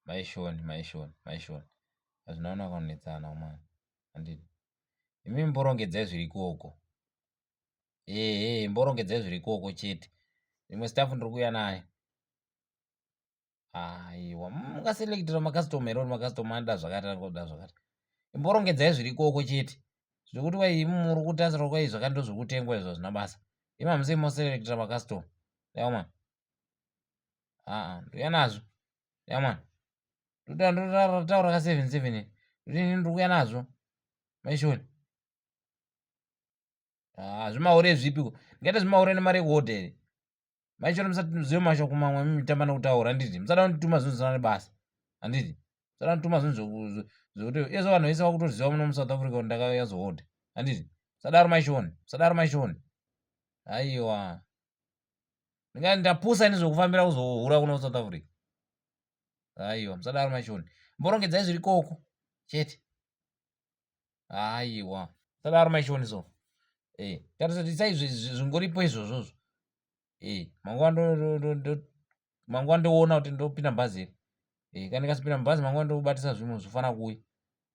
Maishoni, maishoni, maishoni. Hazvina kunaka kunetsana mwana. Handiti. Imi mborongedzai zviri ikoko. Ehe, mborongedzai zviri ikoko chete. Imwe staff ndiri kuuya nayo. Aiwa, mungaselectira macustomer here kuti macustomer anoda zvakati anoda zvakati. Imborongedzai zviri ikoko chete. Zvekuti wai imi muri kutasira kwai zvakati ndozvekutengwa izvo hazvina basa. Imi hamusei moselectira macustomer. Yawa mwana. Aa, ndouya nazvo. Yawa mwana. Ndotaura ka 7 7. Ndoti ini ndiri kuuya nazvo. Maishoni. Ah, zvimahure zvipiko? Ndingaita zvimahure nemari yekuhodha here? Maichona musazive mashoko mamwe mitamba nekutaura handiti musada kundituma zvinhu zvisina nebasa handiti musada kundituma zvinhu zvekuti izvo vanhu vese vakutoziva muno musouth africa kuti ndakayazohodha handiti musadaro maishoni musadaro maishoni aiwa ndinga ndapusa ini zvekufambira kuzohura kuno south africa aiwa musadaro maishoni mborongedzai zviri koko chete aiwa sadaro maishoni so eh tarisai zvingoripo izvozvozvo eh mangwana mangwana ndoona kuti ndopinda mubhazi here eh kana ndikasipinda mubhazi mangwana ndobatisa zvimwe zvofana kuuya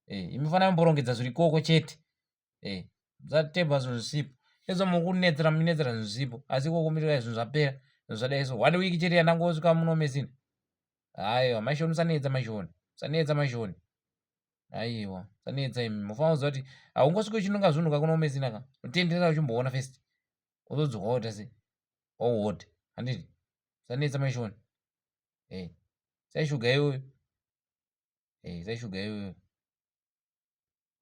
eh imi fanira mborongedza zviri koko chete eh musatemba zvinhu zvisipo izvo mukunetsera munetsera zvinhu zvisipo asi ikoko mitoa zvinhu zvapera zvinhu zvadai so one week chete yandangosvika muno mesina aiwa maishoni musanetsa maishoni musanetsa maishoni aiwa sanetsa imi mofanira kuziva kuti haungosvike uchinonga zvinhu ka kuno mesina ka unotenderera uchimboona first wozodzoka woita sei wauhodhe handiti sanetsa maishoni e eh, sai shuga iyoyo e eh, sai shuga iyoyo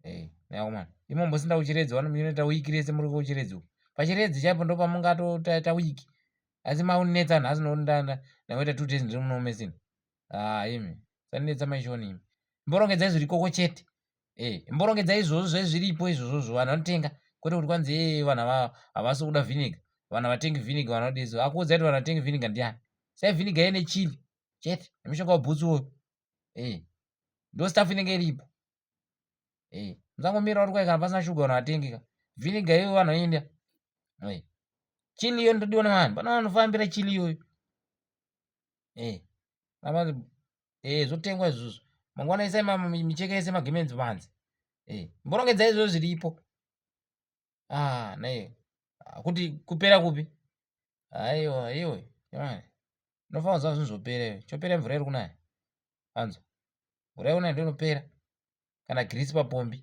e eh, nayakomana imo mbosinda kuchiredzi vanoita wiki rese muri kuchiredzi uku pachiredzi chaipo ndopamungatotaita wiki asi maunetsa nhasi nokuti ndangoita 2 days ndiri muno mesina ah imi sanetsa maishoni imi mborongedzai zviri koko chete eh mborongedzai izvozvo zve zviripo izvozvozvo vanhu vanotenga kwete kuti kwanzi eh vanhu havasi kuda vinegar vanhu havatengi vinegar vanhu vanoda izvo akuudzai kuti vanhu vatengi vinegar ndiani sai vinegar ine chili chete nemishonga wabhutsu uyo eh ndo staff inenge iripo eh musangomira kuti kwai kana pasina shuga vanhu vatengi ka vinegar iyo vanhu vainda eh chili iyo ndodiwa nevanhu pana vanofambira chili iyoyo eh eh zvotengwa izvozvo mangwana isai micheka yese magemenzi panze eh mborongedza izvozvo zviripo ah naye ah, kuti kupera kupi aiwa iwe jamani unofanira kuziva zvinhu zvopera iwe chopera mvura iri kunaya anzwa mvura iri kunaya ndinopera kana girisi papombi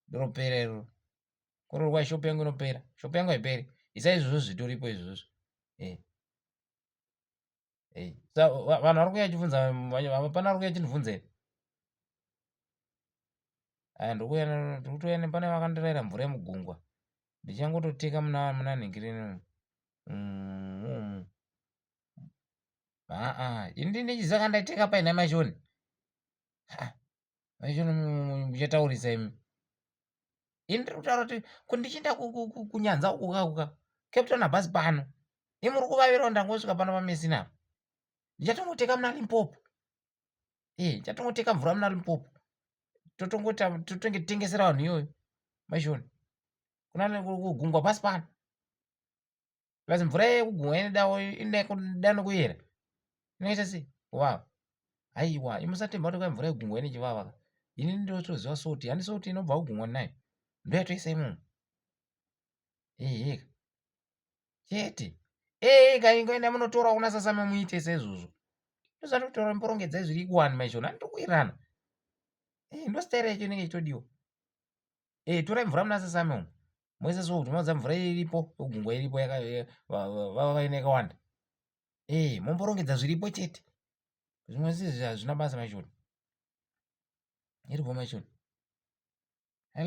ndinopera iroro kororo kwai shopu yangu inopera shopu yangu haiperi isai izvozvo zvitoripo izvozvo eh Hey. Sa vanhu vari kuuya chibvunza pana vari kuuya chindibvunza here? Aya ndikuuya ndikutouya nepane vakandiraira mvura yemugungwa. Ndichangototeka muna muna nhingirini. Mm. Aa, ini ndichiziva kandaiteka paina mashoni. Ha. Mashoni muchataurisa imi. Ini ndiri kutaura kuti ko ndichienda kunyanza uku kakuka. Cape Town hapasi pano. Imi muri kuvavirawo ndangosvika pano paMessina apa. Ndichatongoteka muna Limpopo. Eh, ndichatongoteka mvura muna Limpopo. Totongota totongetengesera vanhu iyoyo. Maishoni. Kuna kugungwa pasi pano. Plus mvura yekugungwa inoda inoda nokuyera. Inoita sei? Kuvava. Aiwa, imi musatemba kuti kwai mvura yegungwa ine chivava ka. Ini ndotoziva salt, handi salt inobva kugungwa nayo. Ndoyatoisa imomo. Eheka. Chete. Eheka ingoenda munotora kuna sasame muite seizvozvo. Ndozvati kutora mborongedzai zviri kuwani maizvona ndiri kuwirirana. Eh, ndo style yacho inenge ichitodiwa. Eh, torai mvura muna sasame umu. Moisa salt, moza mvura iripo, yegungwa iripo yaka vaine yakawanda. Eh, momborongedza zviripo chete. Zvimwe sizvi hazvina basa maishoni. Iripo maishoni.